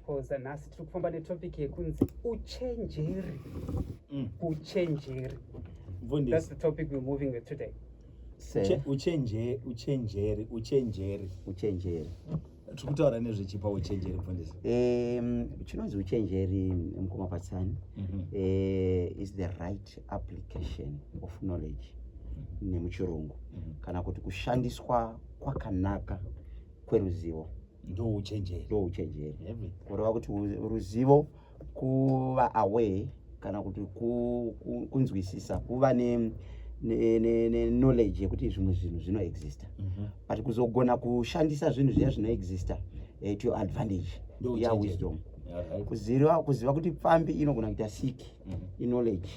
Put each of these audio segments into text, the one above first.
Because nhasi tiri kufamba netopic yekunzi uchenjeri. Uchenjeri. Mfundisi. That's the topic we're moving with today. Se Uchenje, uchenjeri, uchenjeri. Uchenjeri. Tiri kutaura nezvechipa uchenjeri, mfundisi. Chinonzi uchenjeri, mukoma Patsani, is the right application of knowledge nemuchirungu, kana kuti kushandiswa kwakanaka kweruzivo. Ndo uchenjeri. Ndo uchenjeri. Heavy. Kureva kuti ruzivo kuva aware kana kuti kunzwisisa, kuva ne knowledge yekuti zvimwe zvinhu zvinoexista, but kuzogona kushandisa zvinhu zviya zvinoexista to your advantage Ndo ya uchenjeri. wisdom. Kuziva kuti pfambi inogona kuita siki iknowledge,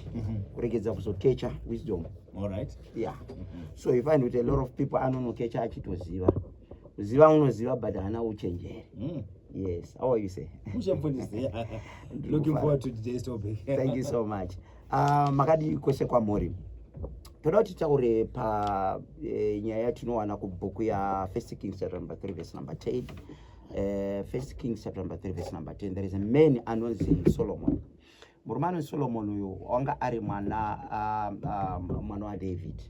kuregedza kuzokecha wisdom. All right. Yeah, so you find kuti a lot of people anonokecha achitoziva, kuziva unoziva, but haana uchenjeri. Yes, how are you, say? Mushe, mfundisi. Looking forward to today's topic. Thank you so much. Makadi kwese kwamuri? Toda kuti titaure pa nyaya yatinowana kubhuku yaFirst Kings chapter number 3 verse number 10. First Kings chapter number 3 verse number 10. There is a man anonzi Solomon. Murume anonzi Solomon uyu wanga ari mwana waDavid.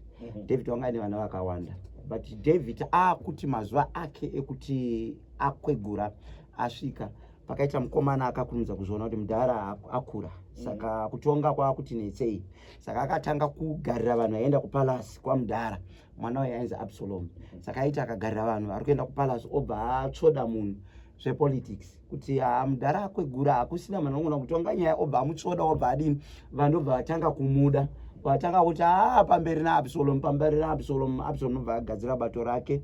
David wanga aine vana vakawanda, but David aakuti mazuva ake ekuti akwegura asvika. Pakaita mukomana akakurumidza kuzviona kuti mudhara akura, saka kutonga kwaakuti netsei. Saka akatanga kugarira vanhu vaienda kupalasi kwamudhara. Mwana uyu ainzi Absalom. Saka aiti akagarira vanhu vari kuenda kupalasi, obva atsvoda munhu zvepolitics kuti, "Ah, mudhara akwegura, hakusina munhu anogona kutonga nyaya." Obva amutsvoda, obva adini, vanhu obva vatanga kumuda, vatanga kuti, "Aa, pamberi naAbsalom, pamberi naAbsalom." Absalom obva agadzira bato rake,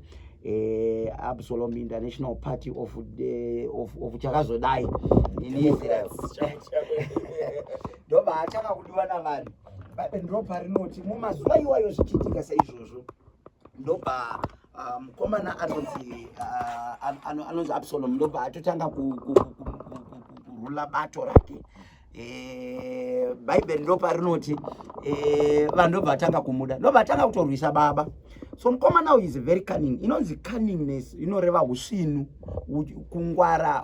Absalom International Party of chakazodai in Israel. Ndobva atanga kudiwa navanhu. Bhaibheri ndobva rinoti mumazuva iwayo zvichiitika saizvozvo, ndobva mukomana anonzi Absalom ndobva atotanga kurula bato rake. Bhaibheri ndopa rinoti vanhu ndobva vatanga kumuda, ndobva vatanga kutorwisa baba. So mukomana uyu is very cunning. Inonzi cunningness inoreva usvinu, kungwara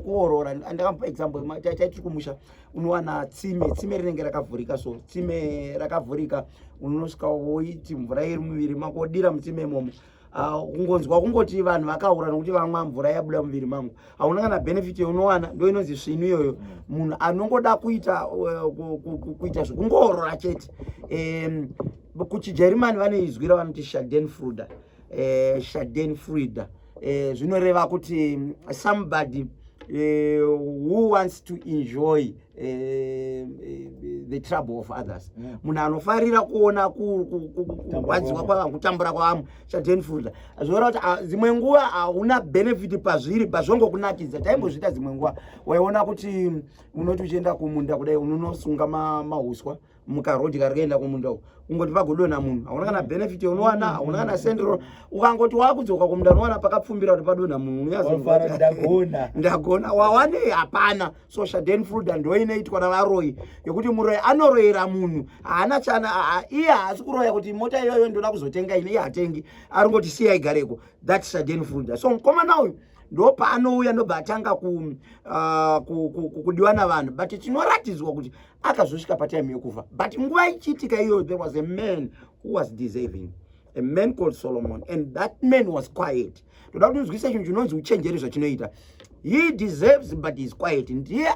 kuorora. Ndakamupa example chaitiri kumusha. Unowana tsime, tsime rinenge rakavhurika. So tsime rakavhurika, unosvika woiti mvura iri muviri mako, wodira mutsime imomo. Kungonzwa kungoti vanhu vakaura nokuti vamwa mvura yabuda muviri mangu, hauna kana benefit yaunowana. Ndo inonzi svinu iyoyo. Munhu anongoda kuita zvekungoorora chete. Kuchijerimani vane izwi ravanoti Schadenfreude. Schadenfreude zvinoreva kuti somebody who wants to enjoy the trouble of others. Munhu anofarira kuona kurwadziwa kwavamwe, kutambura kwavamwe. Schadenfreude zvoreva kuti dzimwe nguva hauna benefit pazviri, pazvongokunakidza. Taimbozviita dzimwe nguva. Waiona kuti unoti uchienda kumunda kudai, unonosunga mahuswa mukarodhi kari kuenda kumunda uko, kungoti pagodonha munhu, hauna kana benefit yaunowana, hauna kana sendero. Ukangoti wakudzoka kumunda, unowana pakapfumbira kuti padonha munhu. Wafara, ndagona. Ndagona, wawane hapana. So Schadenfreude ndo inoitwa navaroyi, yekuti muroyi anoroyera munhu, haana chana. Iye haasi kuroya kuti mota iyoyo ndoda kuzotenga ine, iye hatengi, ari ngoti siya igareko. That Schadenfreude. So mukomana uyu ndo paanouya, ndobva atanga kudiwa navanhu, but tinoratidzwa kuti akazosvika patime yekufa. But nguva ichiitika iyoyo, there was a man who was deserving, a man called Solomon, and that man was quiet. Ndoda kuti unzwise chinhu chinonzi uchenjeri zvachinoita. He deserves but is quiet. Ndiye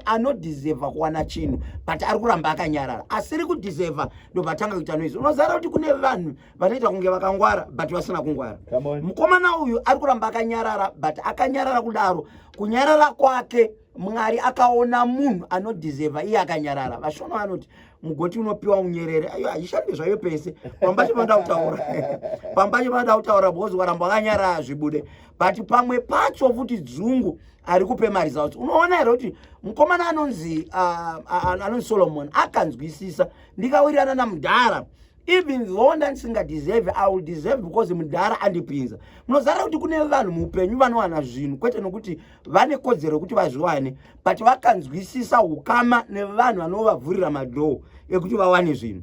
anodeserva kuwana chinhu, but ari kuramba akanyarara, asiri kudeserva ndobva atanga kuita noise. Unozara kuti kune vanhu vanoita kunge vakangwara but vasina kungwara. Come on. Mukomana uyu ari kuramba akanyarara, but akanyarara kudaro, kunyarara kwake, Mwari akaona munhu anodeserva iye akanyarara. VaShona vanoti mugoti unopiwa unyerere. Ayo haishandi zvayo pese. Pambacho panoda kutaura, pambacho panoda kutaura, because waramba wakanyarara zvibude. But pamwe pacho futi dzungu ari kupe maresults. Unoona here kuti mukomana anonzi Solomon akanzwisisa, ndikawirirana namudhara, even though ndandisingadeserve, I will deserve because mudhara andipinza. Munozara kuti kune vanhu muupenyu vanowana zvinhu kwete nokuti vane kodzero yekuti vazviwane, but vakanzwisisa ukama nevanhu vanovavhurira madoor ekuti vawane zvinhu.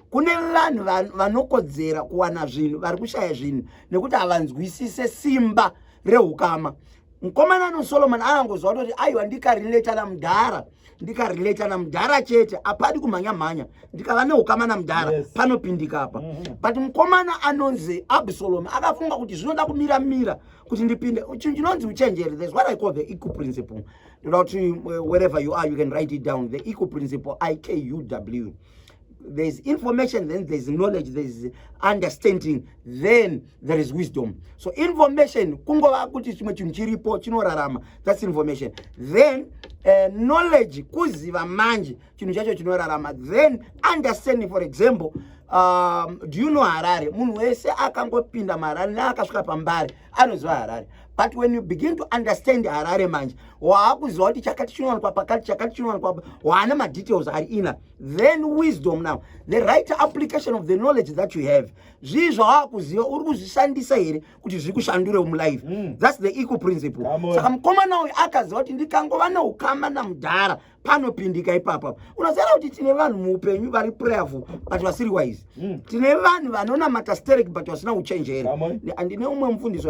Kune vanhu vanokodzera kuwana zvinhu vari kushaya zvinhu nekuti havanzwisise simba reukama. Mukomana ano Solomon akangozwa kutoti aiwa, ndikarelata namudhara, ndikarelata namudhara chete, apadi kumhanya mhanya, ndikava neukama namudhara, panopindika apa. But mukomana anonzi Absalom akafunga kuti zvinoda kumira mira kuti ndipinde. Chinhu chinonzi uchenjeri, there's what I call the IKUW principle. Ndoda kuti wherever you are, you can write it down, the IKUW principle, IKUW. There's information, then there's knowledge, there's understanding, then there is wisdom. So information kungova kuti chimwe chinhu chiripo chinorarama, that's information. Then knowledge kuziva manje chinhu chacho chinorarama. Then understanding. For example, do you know Harare? Munhu wese akangopinda muHarare neakasvika paMbare anoziva Harare, but when you begin to understand Harare manje, waakuziva kuti chakati chinowanikwa pakati, chakati chinowanikwa, waana madetails ari ina. Then wisdom now, the right application of the knowledge that you have. Zvii zvawaakuziva, uri kuzvishandisa here kuti zvikushandure mulife? That's the IKUW principle. Come on. Saka mukomana uyu akaziva kuti ndikangova neukama namudhara, panopindika ipapa. Unoziva kuti tine vanhu muupenyu vari prayerful but vasiri wise. Tine vanhu vanonamata sterek but vasina uchenjeri. Come on. Andine umwe mufundisi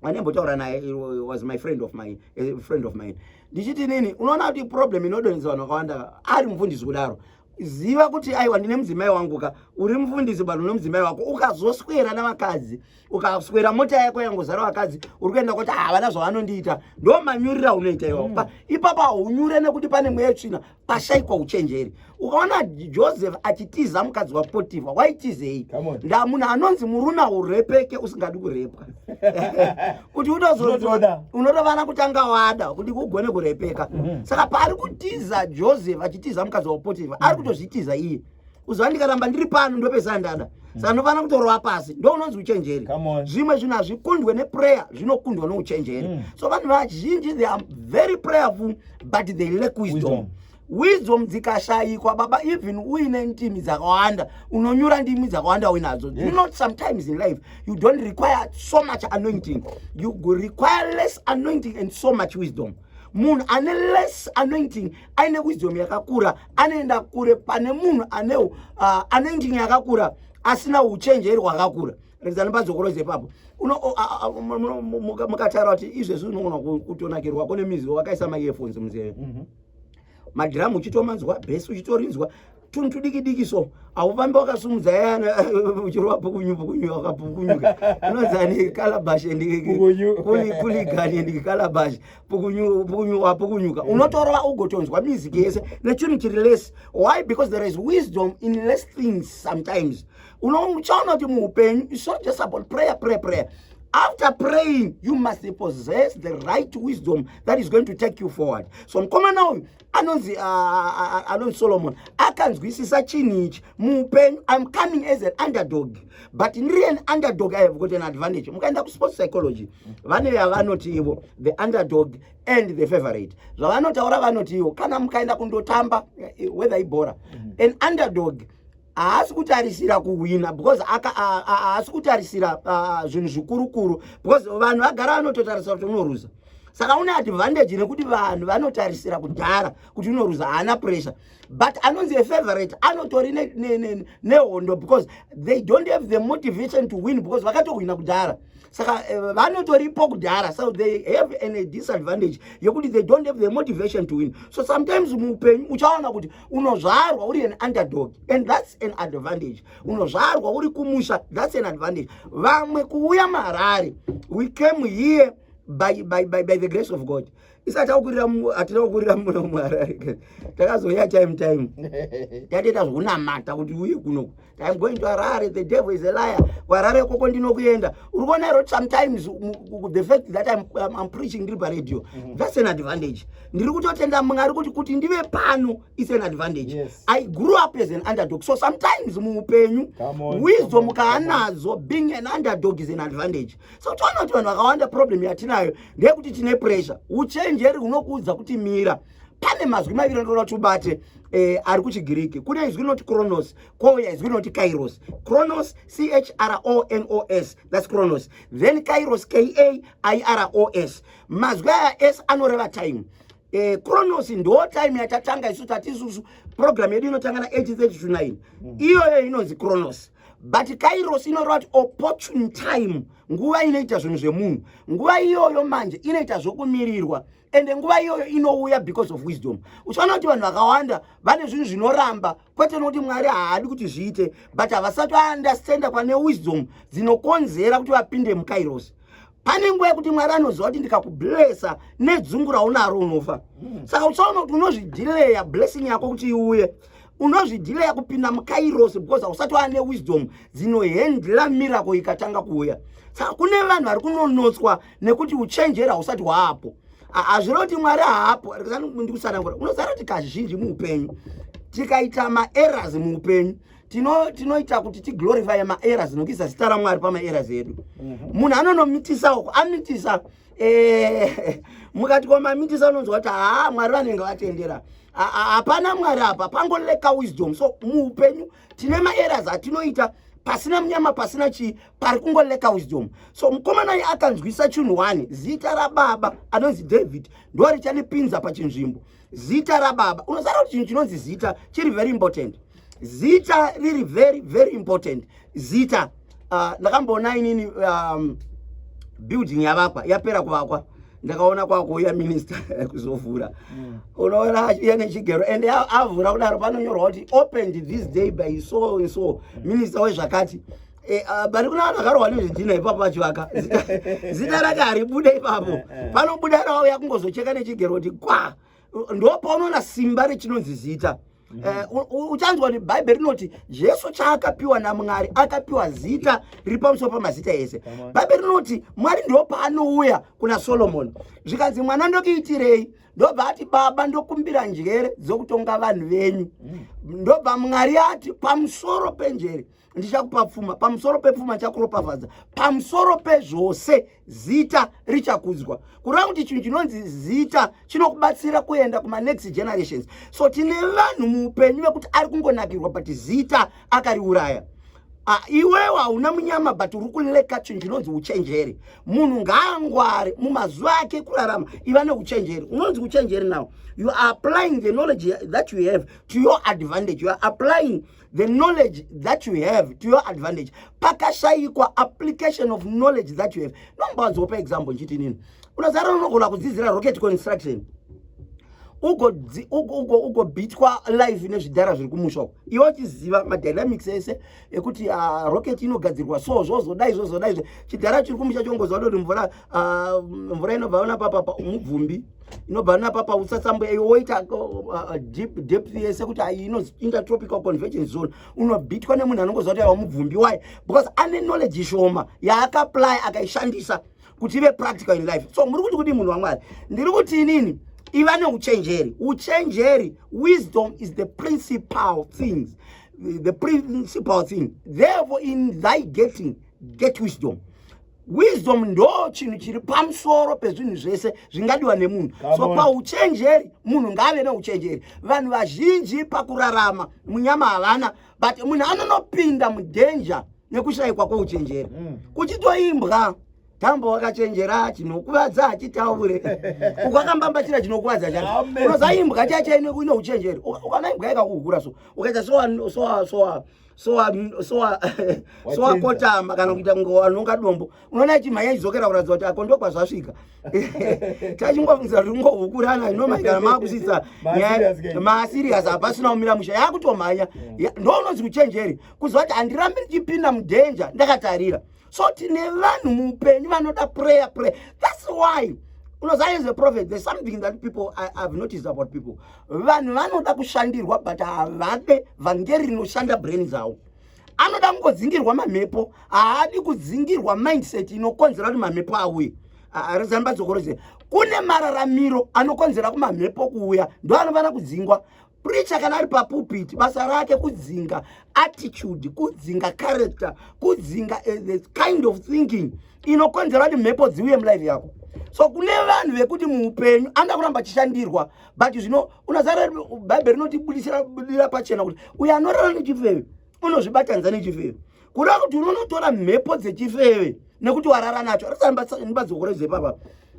wanaimbotaura naye, was my friend of mine, a friend of mine. Ndichiti nini, unoona kuti problem inodonhedza vanhu vakawanda, ari mufundisi kudaro, ziva kuti aiwa, ndine mudzimai wangu ka. Uri mufundisi but une mudzimai wako. Ukazoswera navakadzi, ukaswera mota yako yangozara vakadzi, uri kuenda kuti havana zvavanondiita, ndo manyurira unoita iwawo. Ipapo haunyure nekuti pane mweya yetsvina, pashayikwa uchenjeri. Ukaona Joseph achitiza mukadzi waPotifa, waitizei? Come on. Nda munhu anonzi murume haurepeke usingadi kurepwa, kuti Unotoda. Unotovana kutanga wada kuti ugone kurepeka. Saka paari kutiza Joseph, achitiza mukadzi waPotifa, ari kutozvitiza iye. Uziva, ndikaramba ndiri pano ndopesa ndada, saka ndofana kutorova pasi. Ndo unonzi uchenjeri. Come on. Zvimwe zvinhu hazvikundwe neprayer, zvinokundwa nouchenjeri. So vanhu vazhinji, they are very prayerful but they lack wisdom. Wisdom. Wisdom dzikashayikwa, baba, even uine ndimi dzakawanda, unonyura ndimi dzakawanda uinadzo. You know, sometimes in life you don't require so much anointing, you require less anointing and so much wisdom. Munhu ane less anointing aine wisdom yakakura anoenda kure pane munhu ane anointing yakakura asina uchenjeri hwakakura. Rekedzani padzokorodze ipapo. Mukataura kuti izvezvi unogona kutonakirwa kune mizi wakaisa maearphones munzeve, madhiramu uchitomanzwa, bhesi uchitorinzwa, tunhu tudiki diki. So haufambi wakasumudza yana uchirova pukunyu pukunyu, wakapukunyuka, unonzani, calabash and Pukunyu. Kuligani and calabash, pukunyu pukunyu, wapukunyuka, unotorova ugotonzwa music yese nechinhu chiri less. Why? Because there is wisdom in less things sometimes. Uchaona kuti muupenyu it's not just about prayer, prayer, prayer. After praying, you must possess the right wisdom that is going to take you forward. So mukomana uyu anonzi anonzi Solomon akanzwisisa chinhu ichi muupenyu: I'm coming as an underdog, but ndiri an underdog, I have got an advantage. Mukaenda kusports psychology, vane yavanoti ivo the underdog and the favorite. Zvavanotaura, vanoti ivo kana mukaenda kundotamba, whether ibhora, an underdog haasi kutarisira kuhwina because haasi kutarisira zvinhu zvikurukuru, because vanhu vagara vanototarisira kuti unoruza. Saka une advantage nekuti vanhu vanotarisira kudhara kuti unoruza, haana pressure. But anonzi afavorite anotori nehondo because they don't have the motivation to win, because vakatohwina kudhara. Saka vanotoripo kudhara, so they have an disadvantage yekuti they don't have the motivation to win. So sometimes muupenyu uchaona kuti unozvarwa uri an underdog and that's an advantage. Unozvarwa uri kumusha, that's an advantage. Vamwe kuuya muHarare, we came here by the grace of God. Isati aukurira, hatina kukurira muno muHarare, takazouya time time tatoita zvokunamata kuti uye kunoku. I'm going to Harare, the devil is a liar, kuHarare koko ndinokuenda. Uri kuona ero, sometimes the fact that I'm preaching ndiri paradio, that's an advantage. Ndiri kutotenda Mwari kuti ndive pano is an advantage. I grew up as an underdog. So sometimes muupenyu, Come on, wisdom come on, come on. kaanadzo, being an underdog is an advantage. So toona kuti vanhu vakawanda, problem yatinayo ndeyekuti tine pressure. Uchenjeri hunokuudza kuti mira. Pane mazwi maviri anotoda kuti ubate, ari kuchiGiriki. Kune izwi rinoti chronos, kwouya izwi rinoti kairos. Chronos, CHRONOS, that's chronos. Then kairos, KAIROS. Mazwi aya s anoreva time. Chronos ndo time yatatanga isu, tati isusu program yedu inotanga na8:30 to 9. Iyoyo inonzi chronos. But kairos inoreva kuti opportune time, nguva inoita zvinhu zvemunhu. Nguva iyoyo manje inoita zvokumirirwa, ende nguva iyoyo inouya because of wisdom. Uchiona kuti vanhu vakawanda vane zvinhu zvinoramba, kwete nokuti Mwari haadi kuti zviite, but havasati vaunderstanda pane wisdom dzinokonzera kuti vapinde mukairos. Pane nguva yekuti Mwari anoziva kuti ndikakublessa nedzungu raunaro unofa. Saka uchaona kuti unozvidelaya blessing yako kuti iuye, unozvidelaya kupinda mukairos because hausati waane wisdom dzinohandla miracle ikatanga kuuya. Saka kune vanhu vari kunonotswa nekuti uchenjeri hausati hwaapo. Hazvireva kuti Mwari haapo. Ndikusanangura, unoziva kuti kazhinji muupenyu tikaita maerrors muupenyu, tinoita kuti tiglorify maerrors nokuisa zita raMwari pamaerrors edu. Munhu anonomitisa uko amitisa, mukati kwamamitisa unonzwa kuti haa, Mwari vanenge vatendera. Hapana Mwari apa, pangolacka wisdom. So muupenyu tine maerrors atinoita pasina munyama, pasina chii, pari kungolacka wisdom. So mukomana uyu akanzwisa chinhu one: zita rababa anonzi David ndo richandipinza pachinzvimbo. Zita rababa, unoziva kuti chinhu chinonzi zita chiri very important. Zita riri very very important. Zita, ndakamboona inini building yavakwa, yapera kuvakwa, ndakaona kwakuuya minista kuzovhura. Unoona achiuya nechigero, ende avhura kudaro panonyorwa kuti "Opened this day by so and so, minista wezvakati". But kuna vanhu vakarohwa nezvidhina ipapo vachivaka, zita rake haribude ipapo. Panobuda rauya kungozocheka nechigero kuti kwa. Ndo paunoona simba rechinonzi zita. Uchanzwa kuti Bhaibheri rinoti Jesu chaakapiwa naMwari, akapiwa zita riri pamusoro pamazita ese. Come on. Bhaibheri rinoti Mwari ndo paanouya kuna Solomoni, zvikanzi, "Mwana, ndokuitirei?" Ndobva ati, "Baba, ndokumbira njere dzokutonga vanhu venyu." Ndobva Mwari ati, "Pamusoro penjere ndichakupa pfuma, pamusoro pepfuma ndichakuropafadza, pamusoro pezvose zita richakudzwa." Kureva kuti chinhu chinonzi zita chinokubatsira kuenda kumanext generations. So tine vanhu muupenyu vekuti ari kungonakirwa, but zita akariuraya. Ah, iwewe hauna munyama, but uri kulacka chinhu chinonzi uchenjeri. Munhu ngaangware mumazuva ake kurarama, iva neuchenjeri. Unonzi uchenjeri, now you are applying the knowledge that you have to your advantage. You are applying the knowledge that you have to your advantage. Pakashayikwa application of knowledge that you have. Nombanzopa example nchiti nini, unozara unogona kudzidzira rocket construction, ugobhitwa live nezvidhara zviri kumusha uko, iwe uchiziva madynamics ese ekuti rocket inogadzirwa so, zvozodai, zvozodai. Chidhara chiri kumusha chongoziva kuti mvura inobva napapa mubvumbi, inobva napapa utsatsambo, iwe woita deep depth yese kuti inozi intertropical convergence zone. Unobhitwa nemunhu anongoziva kuti aiwa mubvumbi. Why? Because ane knowledge shoma yaakaapply, akaishandisa kuti ive practical in life. So muri kuti kudi munhu waMwari? Ndiri kuti inini, iva neuchenjeri. Uchenjeri, wisdom is the principal things, the principal thing. Therefore in thy getting, get wisdom. Wisdom ndo chinhu chiri pamusoro pezvinhu zvese zvingadiwa nemunhu. Come So on. pauchenjeri, munhu ngaave neuchenjeri. Vanhu vazhinji pakurarama munyama havana, but munhu anonopinda mudanger nekushayikwa kweuchenjeri. Kuchitoimbwa tambo, "Wakachenjera, chinokuvadza hachitaure." Ukakambambachira chinokuvadza chacho. Amen. Unoza imbwa chacho ine uchenjeri. Ukaona imbwa ikakuhura so, ukaita sowa sowa sowa sowa sowa sowakotama kana kuita kunge wanonga dombo, unoona ichimhanya ichidzokera kuratidza kuti ako ndokwa zvasvika. Tachingofungidzira kuti kungohukurana inomaikana maakusvitsa. Maserious ke. Maserious, hapasina kumira musha, yakutomhanya. Ndo unonzi uchenjeri, kuziva kuti handirambi ndichipinda mudanger ndakatarira. So tine vanhu muupenyu vanoda prayer, prayer. That's why unoziva, as a prophet, there's something that people I've noticed about people: vanhu vanoda kushandirwa, but havade vhangeri rinoshanda brain dzavo. Anoda kungodzingirwa mamhepo, haadi kudzingirwa mindset inokonzera kuti mamhepo auye. Rezani badzokorose, kune mararamiro anokonzera kumamhepo kuuya, ndo anofanira kudzingwa. Preacher kana ari papulpit, basa rake kudzinga attitude, kudzinga character, kudzinga the kind of thinking inokonzera kuti mhepo dziuye mulife yako. So kune vanhu vekuti muupenyu anoda kuramba achishandirwa, but zvino unozara Bhaibheri rinotibudisira budira pachena kuti uyo anorara nechifeve unozvibatanidza nechifeve, kureva kuti unonotora mhepo dzechifeve nekuti warara nacho. Risanibadzokoreze papa,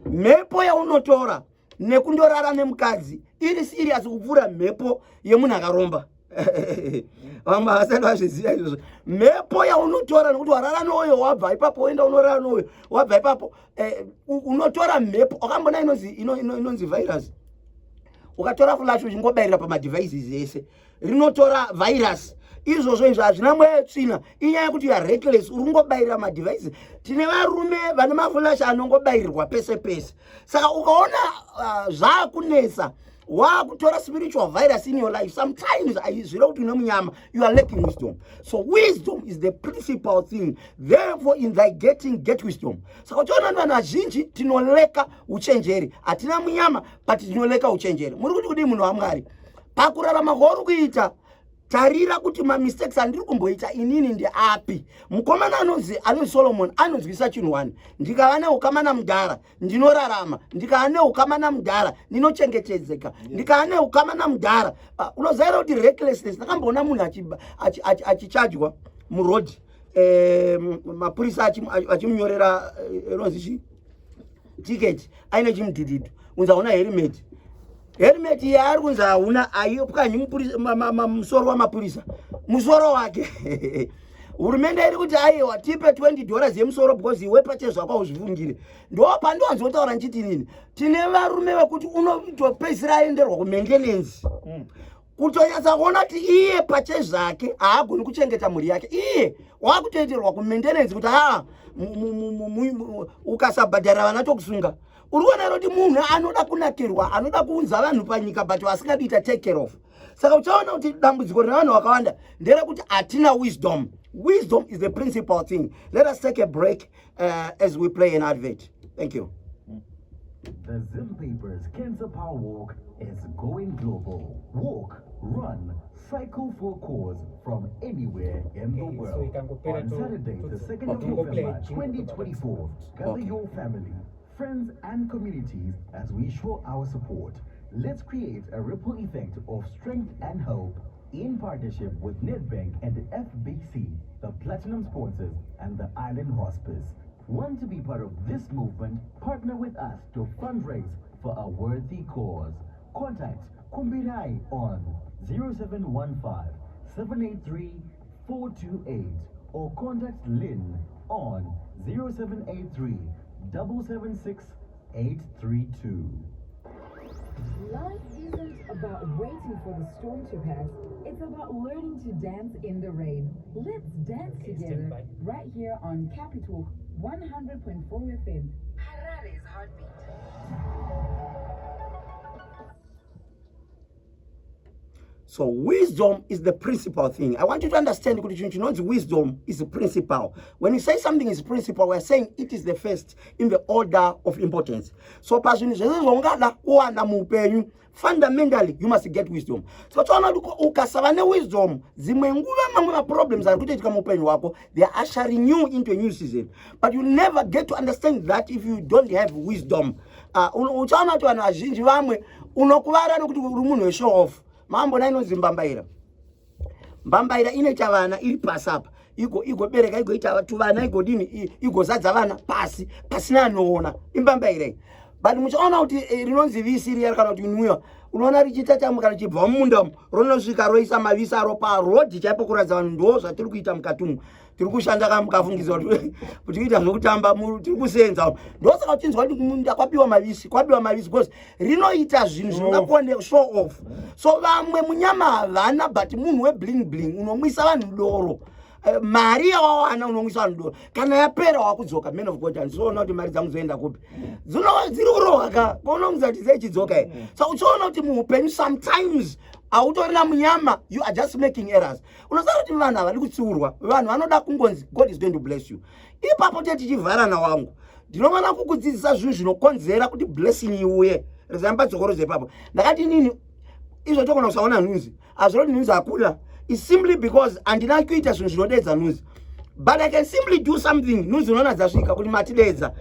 mhepo yaunotora nekundorara nemukadzi iri serious kupfuura mhepo yemunhu akaromba. Vamwe havasati vazviziva izvozvo. Mhepo yaunotora nokuti warara noyo, wabva ipapo woenda unorara noyo, wabva ipapo, unotora mhepo. Wakambona inonzi virus? Ukatora flash uchingobayirira pamadevices ese, rinotora virus. Izvozvo izvo hazvina mweya tsvina, inyaya yekuti you are reckless, uri kungobayirira madevices. Tine varume vane maflash anongobayirirwa pese pese. Saka ukaona zvaakunetsa, waakutora spiritual virus in your life. Sometimes aizvira kuti une munyama, you are lacking wisdom. So wisdom is the principal thing. Therefore, in thy getting, get wisdom. Saka uchiona vanhu vazhinji tinolacka uchenjeri. Hatina munyama, but tinolacka uchenjeri. Muri kuti kudii, munhu waMwari? Pakurarama kwauri kuita, tarira kuti mamistakes andiri kumboita inini ndeapi. Mukomana anonzi Solomon anonzwisa chinhu wani: ndikava neukama namudhara, ndinorarama. Ndikava neukama namudhara, ndinochengetedzeka. Ndikava neukama namudhara. Unoziva kuti recklessness, ndakamboona munhu achichajwa murodhi, mapurisa achimunyorera inonzi chi ticket aine chimudhudhudhu, unzi hauna helmet. Helmet yaari kunzi hauna aipwanyi musoro wamapurisa, musoro wake. Hurumende iri kuti aiwa, tipe $20 yemusoro, because iwe pachezvako hauzvifungire. Ndo pandiwanzotaura nchiti nini, tine varume vekuti unotopedzisira aenderwa kumaintenance, kutonyatsa kuona kuti iye pachezvake haagoni kuchengeta mhuri yake. Iye waakutoenderwa kumaintenance kuti haa, ukasabhadharira vana tokusunga. Uri kuona here kuti munhu anoda kunakirwa, anoda kuunza vanhu panyika, but vasingadi kuita take care of? Saka uchaona kuti dambudziko rine vanhu vakawanda nderekuti hatina wisdom. Wisdom is the principal thing. Let us take a break as we play an advert. Thank you. The Zim Papers Cancer Power Walk is going global. Walk, run, cycle for a cause from anywhere in the Okay, so world. ikangopera On Saturday, the 2nd of tongoplay November jingle. 2024, gather your family, friends, and communities as we show our support. Let's create a ripple effect of strength and hope in partnership with Nedbank and FBC, the Platinum sponsors, and the Island Hospice. Want to be part of this movement? Partner with us to fundraise for a worthy cause. Contact Kumbirai on 0715 783 428 or contact Lynn on 0783 776 832. Life isn't about waiting for the storm to pass. It's about learning to dance in the rain. Let's dance Okay, stand together by. Right here on Capital 100.4 FM. Harare's heartbeat. So wisdom is the principal thing. I want you to understand kuti chinhu chinonzi wisdom is the principal. When you say something is principal, we are saying it is the first in the order of importance. So pazvinhu zvese zvaungada kuwana muupenyu, fundamentally you must get wisdom. So toona kuti ukasava newisdom, dzimwe nguva mamwe maproblems ari kutoitika muupenyu hwako, they are ushering you into a new season. But you never get to understand that if you don't have wisdom. Uchaona kuti vanhu vazhinji vamwe unokuvara nokuti uri munhu weshow off. Mambona inonzi mbambaira? Mbambaira inoita vana iri pasi apa, igobereka, igoita tuvana, igodini, igozadza vana pasi pasina anoona. Imbambaira iyi. But muchaona kuti rinonzi visi riya kana kuti nwiwa, unoona richitatamuka richibva mumunda umu, ronosvika roisa mavisi aro parodhi chaipo, kuratidza vanhu ndo zvatiri kuita mukati umu. Tiri kushanda ka, mukafungidzwa kuti kuita zvokutamba, tiri kusenza. Ndosaka uchinzwa kuti kumunda kwabiwa mavisi, kwabiwa mavisi, because rinoita zvinhu zvingakonde show off. So vamwe munyama havana, but munhu webling bling, unomwisa vanhu doro. Mari yawawana, unomwisa vanhu doro. Kana yapera, wakudzoka, "Man of God, handizoona kuti mari dzangu dzoenda kupi." Dziri kurohwa ka, konomudza kuti dzechidzoka here. So uchiona kuti muupenyu sometimes hautorina munyama, you are just making errors. Unoziva kuti vanhu havadi kutsiurwa, vanhu vanoda kungonzi God is going to bless you. Ipapo te tichivharana wangu, ndinofanira kukudzidzisa zvinhu zvinokonzera kuti blessing iuye. Rezamba dzokorodzo ipapo. Ndakati nini, izvo togona kusaona nhunzi, hazviroti nhunzi hakuna. Is simply because handina kuita zvinhu zvinodedza nhunzi, but I can simply do something, nhunzi unoona dzasvika kuti matidedza.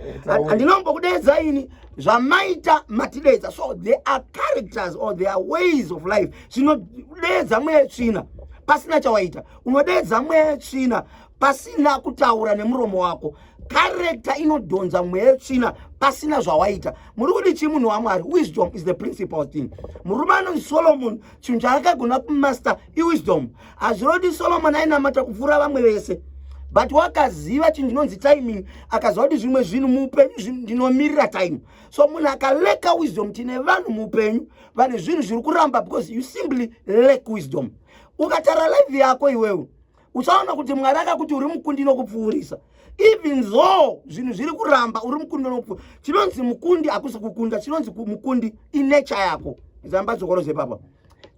Handinombokudedza ini, zvamaita matidedza. So there are characters or there are ways of life zvinodedza mweya yetsvina pasina chawaita. Unodedza mweya yetsvina pasina kutaura nemuromo wako. Character inodhonza mweya yetsvina pasina zvawaita. Muri kuti chii, munhu waMwari? Wisdom is the principal thing. Murume anonzi Solomon, chinhu chaakagona kumaster iwisdom. Hazvirodi Solomon ainamata kupfuura vamwe vese, but wakaziva chinhu chinonzi timing. Akaziva kuti zvimwe zvinhu muupenyu ndinomirira time. So munhu akalacka wisdom, tine vanhu muupenyu vane zvinhu zviri kuramba because you simply lack wisdom. Ukatara life yako iwewe, uchaona kuti Mwari akakuti uri mukundi nokupfuurisa. Even though zvinhu zviri kuramba, uri mukundi nokupfuura. Chinonzi mukundi hakusi kukunda. Chinonzi mukundi inature yako. Zamba dzokoro zepapa,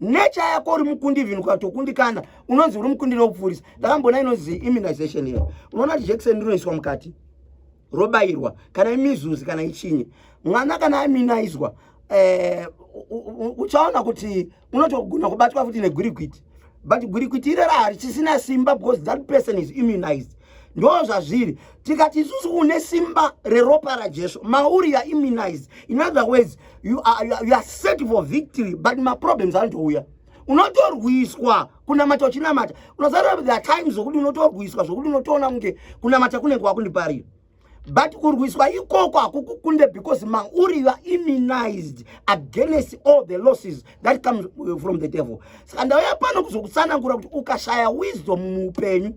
nature yako uri mukundi. Even ukatokundikana, unonzi uri mukundi nokupfuurisa. Ndakambona inonzi immunization iyo. Unoona kuti jekiseni rinoiswa mukati, robayirwa, kana imeasles kana ichinyi. Mwana kana aimmunizwa, uchaona kuti unotogona kubatwa futi negwirikwiti, but gwirikwiti irero harichisina simba because that person is immunized. Ndo zvazviri. Tikati isusu une simba reropa raJesu mauri, ya immunized. In other words, you are set for victory, but maproblems anotouya. Unotorwiswa kunamata uchinamata. Unoziva, there are times zvokuti unotorwiswa zvokuti unotoona kunge kunamata kunenge kwakundiparira, but kurwiswa ikoko hakukukunde because mauri you are immunized against all the losses that comes from the devil. Saka ndauya pano kuzokutsanangura kuti ukashaya wisdom muupenyu,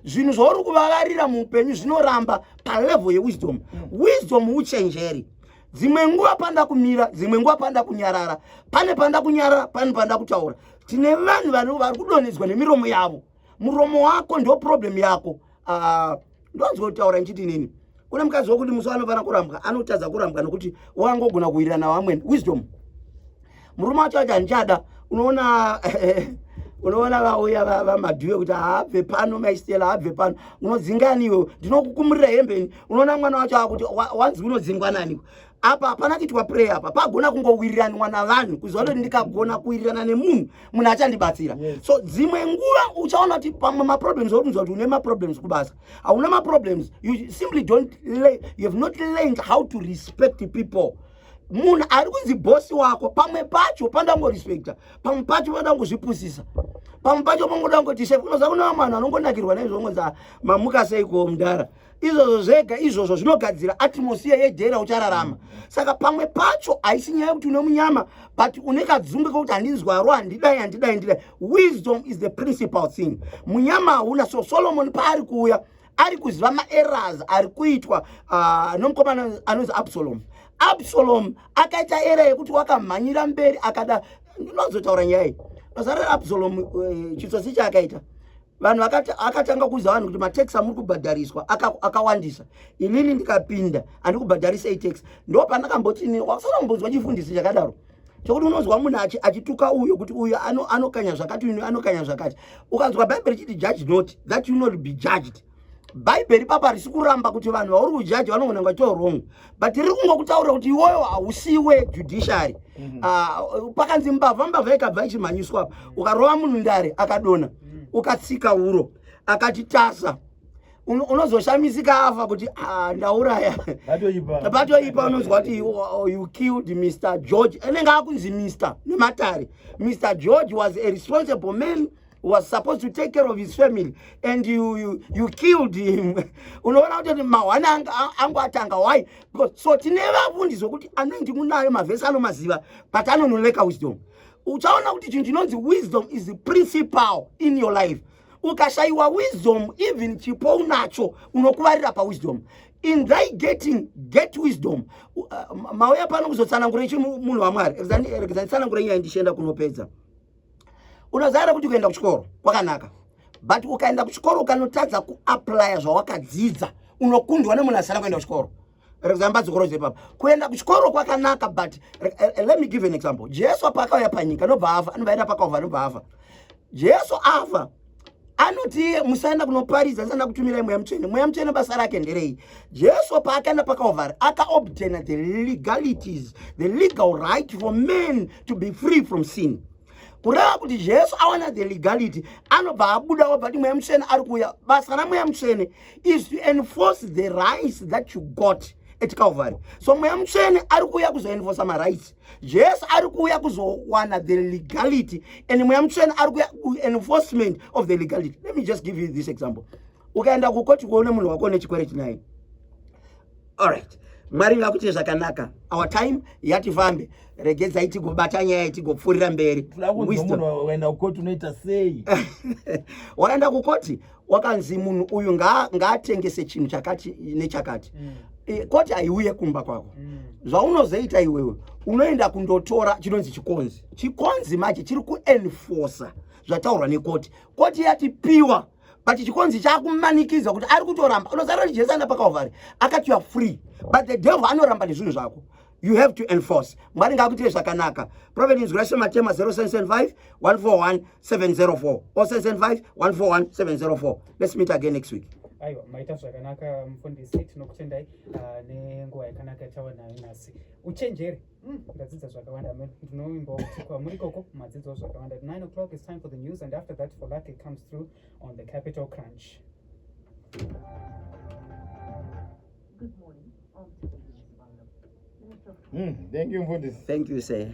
zvinhu zvauri kuvavarira muupenyu zvinoramba palevel yewisdom. Wisdom uchenjeri. Dzimwe nguva panda kumira, dzimwe nguva panda kunyarara. Pane panda kunyarara, pane panda kutaura. Tine vanhu vari kudonhedzwa nemiromo yavo. Muromo wako ndo problem yako. Ndonzwa kutaura nchiti nini, kune mukadzi wokuti musi anofanira kurambwa anotadza kurambwa nokuti wangogona kuwirirana vamweni. Wisdom. Murume wacho ati handichada. Unoona vauya vamadhuve kuti haabve pano, maistela haabve pano. Unodzingani iwe? Ndinokukumurira hembeni. Unoona mwana wacho akuti wanzi unodzingwa nani apa? Hapana kuitwa prayer apa. Pagona kungowiriranwa navanhu, kuziva kuti ndikagona kuwirirana nemunhu, munhu achandibatsira. So dzimwe nguva uchaona kuti pamwe maproblems aurinzwa kuti une maproblems kubasa, hauna maproblems. You simply don't you have not learned how to respect people. Munhu ari kunzi bosi wako, pamwe pacho pandangorespecta, pamwe pacho pandangozvipusisa, pamwe pacho pangoda kungoti chef. Unoziva kuna vamwe vanhu anongonakirwa naizvo, ngonzi, "Ah, mamuka seiko mudhara?" Izvozvo zvega izvozvo zvinogadzira atmosphere yejera uchararama. Saka pamwe pacho haisi nyaya yekuti une munyama, but une kadzungu kekuti handinzwaro, handidai, handidai, handidai. Wisdom is the principal thing. Munyama hauna. So Solomon paari kuuya, ari kuziva maerrors ari kuitwa nomukomana anonzi Absalom. Absalom akaita error yekuti wakamhanyira mberi akada. Ndinozotaura nyaya iyi. Basa raAbsalom, chitsotsi chaakaita, vanhu akatanga kuudza vanhu kuti matax amuri kubhadhariswa akawandisa. Inini ndikapinda handikubhadharisei tax. Ndo pandakamboti wakasana kumbonzwa chifundisi chakadaro chokuti unonzwa munhu achituka uyo kuti uyo anokanya zvakati, uyo anokanya zvakati. Ukanzwa Bhaibheri chiti, "Judge not that you not be judged," Bhaibheri papa risi kuramba kuti vanhu vauri kujaji vanogona kunge vachito wrong, but riri kungokutaurira kuti iwoyo hausiwe judiciary. Ah, pakanzi mbavha, mbavha ikabva ichimhanyiswa apa. Ukarova munhu ndare akadona, ukatsika huro akati tasa, unozoshamisika afa kuti, "Ah, ndauraya." Vatoipa. Patoipa. Unonzwa kuti you killed Mr George. Anenge akunzi Mr nematare. Mr George was a responsible man who was supposed to take care of his family and you killed him. Unoona kuti mahwani angu atanga. Why? Because so tine vafundisi vokuti anointing unayo, mavhesi anomaziva, but anonolacka wisdom. Uchaona kuti chinhu chinonzi wisdom is the principal in your life. Ukashayiwa wisdom, even chipo unacho, unokuvarira pawisdom. In thy getting, get wisdom. Mauya pano kuzotsanangura ichi, munhu waMwari. Regeza nditsanangure nyaya ndichienda kunopedza. Unoziva kuti kuenda kuchikoro kwakanaka, but ukaenda kuchikoro ukanotadza kuapplya zvawakadzidza, unokundwa nemunhu asina kuenda kuchikoro. Regeza mbadzikoro zepapa. Kuenda kuchikoro kwakanaka, but let me give an example. Jesu paakauya panyika, anobva afa, anobva aenda pakaovha, anobva afa. Jesu afa, anoti iye, "Musaenda kunoparidza ndisana kutumirai Mweya Mutsvene." Mweya Mutsvene basa rake nderei? Jesu paakaenda paCalvary, akaobtaina the legalities, the legal right for men to be free from sin. Kureva kuti Jesu awana the legality, anobva abuda, wabva ti Mweya Mutsvene ari kuuya. Basa raMweya Mutsvene is to enforce the rights that you got at Calvary. So Mweya Mutsvene ari kuuya kuzoenforca marights. Jesu ari kuuya kuzowana the legality and Mweya Mutsvene ari kuuya kuenforcement of the legality. Let me just give you this example. Ukaenda kukoti kuone munhu wako une chikwereti naye. Alright, Mwari ngakuite zvakanaka. Our time yatifambe, regedzai tigobata nyaya tigopfuurira mberi. Toda kunzwa munhu waenda kukoti unoita sei? Waenda kukoti wakanzi munhu uyu ngaatengese chinhu chakati nechakati. Koti haiuye kumba kwako. Zvaunozoita iwewe unoenda kundotora chinonzi chikonzi. Chikonzi manje chiri kuenforcer zvataurwa nekoti. Koti yati piwa, but chikonzi chakumanikidza kuti ari kutoramba. Unoziva kuti Jesu aenda paCalvary akati you are free, but the devil anoramba nezvinhu zvako. You have to enforce. Mwari ngaakuitire zvakanaka. Prophet Inzwirashe Matema, 0775 141 704 or 775 141 704. Let's meet again next week. Aiwa, maita zvakanaka mufundisi, tinokutendai nenguva yakanaka yatava nayo nhasi. Uchenjeri, ndadzidza zvakawanda. Amen. Ndinovimbawo kuti kwamuri ikoko madzidzawo zvakawanda. At 9 o'clock it's time for the news, and after that for luck it comes through on the Capital Crunch. Good morning. I'm Tiffany Sibanda. Minister of Thank you, mfundisi. Thank you, sir.